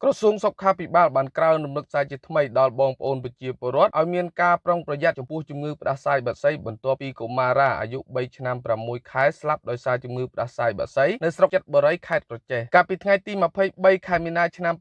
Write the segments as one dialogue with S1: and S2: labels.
S1: ក្រសួងសុខាភិបាលបានក្រើនរំលឹកសារជាថ្មីដល់បងប្អូនប្រជាពលរដ្ឋឲ្យមានការប្រុងប្រយ័ត្នចំពោះជំងឺផ្ដាសាយបក្សីបន្ទាប់ពីកុមារាអាយុ3ឆ្នាំ6ខែស្លាប់ដោយសារជំងឺផ្ដាសាយបក្សីនៅស្រុកចិត្តបុរីខេត្តក្រចេះកាលពីថ្ងៃទី23ខែមីនាឆ្នាំ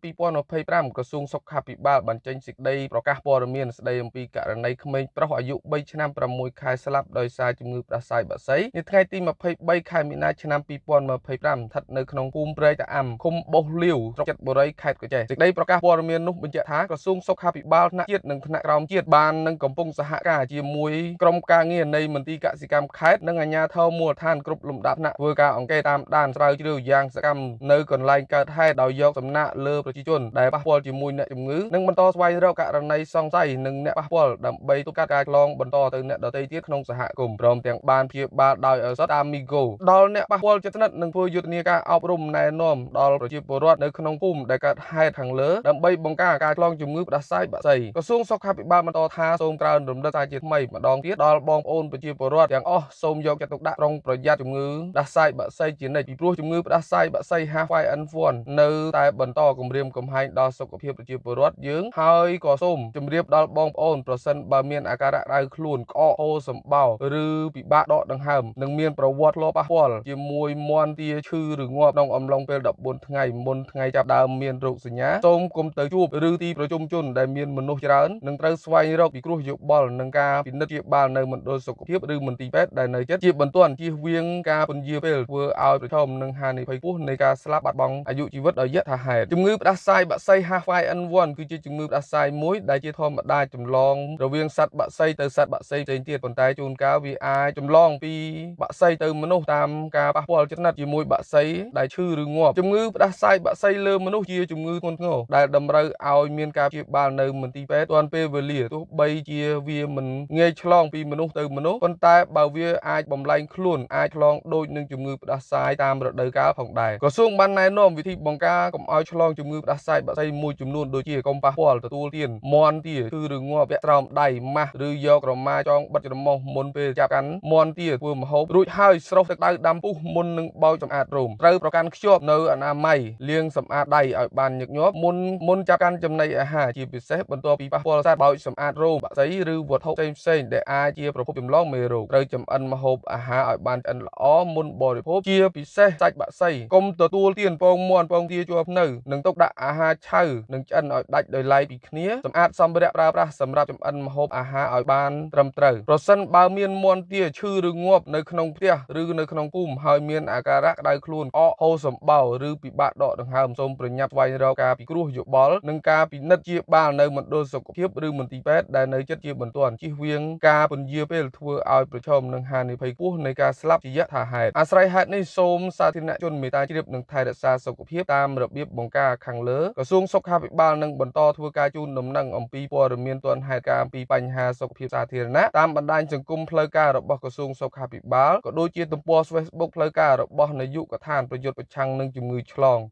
S1: 2025ក្រសួងសុខាភិបាលបានចេញសេចក្តីប្រកាសព័ត៌មានស្តីអំពីករណីក្មេងប្រុសអាយុ3ឆ្នាំ6ខែស្លាប់ដោយសារជំងឺផ្ដាសាយបក្សីនៅថ្ងៃទី23ខែមីនាឆ្នាំ2025ស្ថិតនៅក្នុងភូមិព្រែកតាអាំឃុំបុសលាវស្រុកចិត្តបុរីខេត្តក្រចេះសេចក្តីប្រកាសព័ត៌មាននោះបញ្ជាក់ថាក្រសួងសុខាភិបាលថ្នាក់ជាតិនិងថ្នាក់ក្រោមជាតិបាននឹងកំពុងសហការជាមួយក្រុមការងារនៃមន្ទីរកសិកម្មខេត្តនិងអាជ្ញាធរមូលដ្ឋានគ្រប់លំដាប់ថ្នាក់ធ្វើការអង្កេតតាមដានស្រាវជ្រាវយ៉ាងសកម្មនៅកន្លែងកើតហេតុដោយយកសំណាក់លើប្រជាជនដែលប៉ះពាល់ជាមួយអ្នកជំងឺនិងបន្តស្វែងរកករណីសង្ស័យនិងអ្នកប៉ះពាល់ដើម្បីទប់ស្កាត់ការឆ្លងបន្តទៅអ្នកដទៃទៀតក្នុងសហគមន៍ព្រមទាំងបានព្យាបាលដោយឱសថតាមមីហ្គោដល់អ្នកប៉ះពាល់ជិតស្និទ្ធនិងធ្វើយុទ្ធនាការអប់រំណែនាំដល់ប្រជាពលរដ្ឋនៅក្នុងភូមិដែលកើតហេតុខាងលើដើម្បីបង្ការការឆ្លងជំងឺផ្ដាសាយបក្សីក្រសួងសុខាភិបាលបន្តថាសូមក្រើនរំលឹកសារជាថ្មីម្ដងទៀតដល់បងប្អូនប្រជាពលរដ្ឋទាំងអស់សូមយកចិត្តទុកដាក់ប្រុងប្រយ័ត្នជំងឺផ្ដាសាយបក្សីជានិច្ចពីព្រោះជំងឺផ្ដាសាយបក្សី H5N1 នៅតែបន្តគំរាមកំហែងដល់សុខភាពប្រជាពលរដ្ឋយើងហើយក៏សូមជម្រាបដល់បងប្អូនប្រសិនបើមានអាការៈក្តៅខ្លួនក្អកហូរសម្បោរឬពិបាកដកដង្ហើមនិងមានប្រវត្តិធ្លាប់ប៉ះពាល់ជាមួយមាន់ទាឈឺឬងាប់ក្នុងអំឡុងពេល14ថ្ងៃមុនថ្ងៃចាប់ដើមមានរោគសញ្ញាសូមកុំទៅជួបឬទីប្រជុំជនដែលមានមនុស្សច្រើននិងត្រូវស្វែងរកពិគ្រោះយោបល់និងការពិនិត្យព្យាបាលនៅមណ្ឌលសុខភាពឬមន្ទីរពេទ្យដែលនៅជិតជាបន្ទាន់ជៀសវាងការពន្យាពេលធ្វើឲ្យប្រឈមនឹងហានិភ័យខ្ពស់នៃការស្លាប់បាត់បង់អាយុជីវិតដោយយថាហេតុជំងឺផ្ដាសាយបក្សី H5N1 គឺជាជំងឺផ្ដាសាយមួយដែលជាធម្មតាចម្លងរវាងសត្វបក្សីទៅសត្វបក្សីផ្សេងទៀតប៉ុន្តែជួនកាលវាអាចចម្លងពីបក្សីទៅមនុស្សតាមការប៉ះពាល់ជិតស្និទ្ធជាមួយបក្សីដែលឈឺឬងាប់ជំងឺផ្ដាសាយបក្សីលើមនុស្សជាជំងឺធ្ងន់ធ្ងរដែលតម្រូវឲ្យមានការព្យាបាលនៅមន្ទីរពេទ្យទាន់ពេលវេលាទោះបីជាវាមិនងាយឆ្លងពីមនុស្សទៅមនុស្សប៉ុន្តែបើវាអាចបំលែងខ្លួនអាចឆ្លងដូចនឹងជំងឺផ្ដាសាយតាមរដូវកាលផងដែរក្រសួងបានណែនាំវិធីបង្ការកុំឲ្យឆ្លងជំងឺផ្ដាសាយបក្សីមួយចំនួនដូចជាកុំប៉ះពាល់ទទួលទានមាន់ទាឈឺឬងាប់ពាក់ស្រោមដៃម៉ាស់ឬយកក្រមាចងបិទច្រមុះមុនពេលចាប់កាន់មាន់ទាធ្វើម្ហូបរួចហើយស្រុះទឹកដៅដាំពុះមុននឹងបោចសម្អាតរោមត្រូវប្រកាន់ខ្ជាប់នៅអនាម័យលាងសម្អាតដៃឲ្យបានញឹកញាប់មុនមុនចាប់កាន់ចំណីអាហារជាពិសេសបន្ទាប់ពីប៉ះពាល់សត្វបោចសម្អាតរោមបក្សីឬវត្ថុផ្សេងៗដែលអាចជាប្រភពចម្លងមេរោគត្រូវចម្អិនម្ហូបអាហារឲ្យបានឆ្អិនល្អមុនបរិភោគជាពិសេសសាច់បក្សីកុំទទួលទានពងមាន់ពងទាជាប់នៅនិងទុកដាក់អាហារឆៅនិងឆ្អិនឲ្យដាច់ដោយឡែកពីគ្នាសម្អាតសម្ភារៈប្រើប្រាស់សម្រាប់ចម្អិនម្ហូបអាហារឲ្យបានត្រឹមត្រូវប្រសិនបើមានមាន់ទាឈឺឬងាប់នៅក្នុងផ្ទះឬនៅក្នុងភូមិហើយមានអាការៈក្តៅខ្លួនអកហូរសម្បោរឬពិបាកដកដង្ហើមសូមប្រញាប់ស្វែងរកការពិគ្រោះយោបល់និងការពិនិត្យព្យាបាលនៅមណ្ឌលសុខភាពឬមន្ទីរពេទ្យដែលនៅជិតជាបន្ទាន់ជៀសវាងការពន្យាពេលធ្វើឲ្យប្រឈមនឹងហានិភ័យខ្ពស់នៃការស្លាប់ជាយថាហេតុអាស្រ័យហេតុនេះសូមសាធារណជនមេត្តាជ្រាបនិងថែរក្សាសុខភាពតាមរបៀបបង្ការខាងលើក្រសួងសុខាភិបាលនឹងបន្តធ្វើការជូនដំណឹងអំពីព័ត៌មានទាន់ហេតុការណ៍អំពីបញ្ហាសុខភាពសាធារណៈតាមបណ្ដាញសង្គមផ្លូវការរបស់ក្រសួងសុខាភិបាលក៏ដូចជាទំព័រ Facebook ផ្លូវការរបស់នាយកដ្ឋានប្រយុទ្ធប្រឆាំងនឹងជំងឺឆ្លង។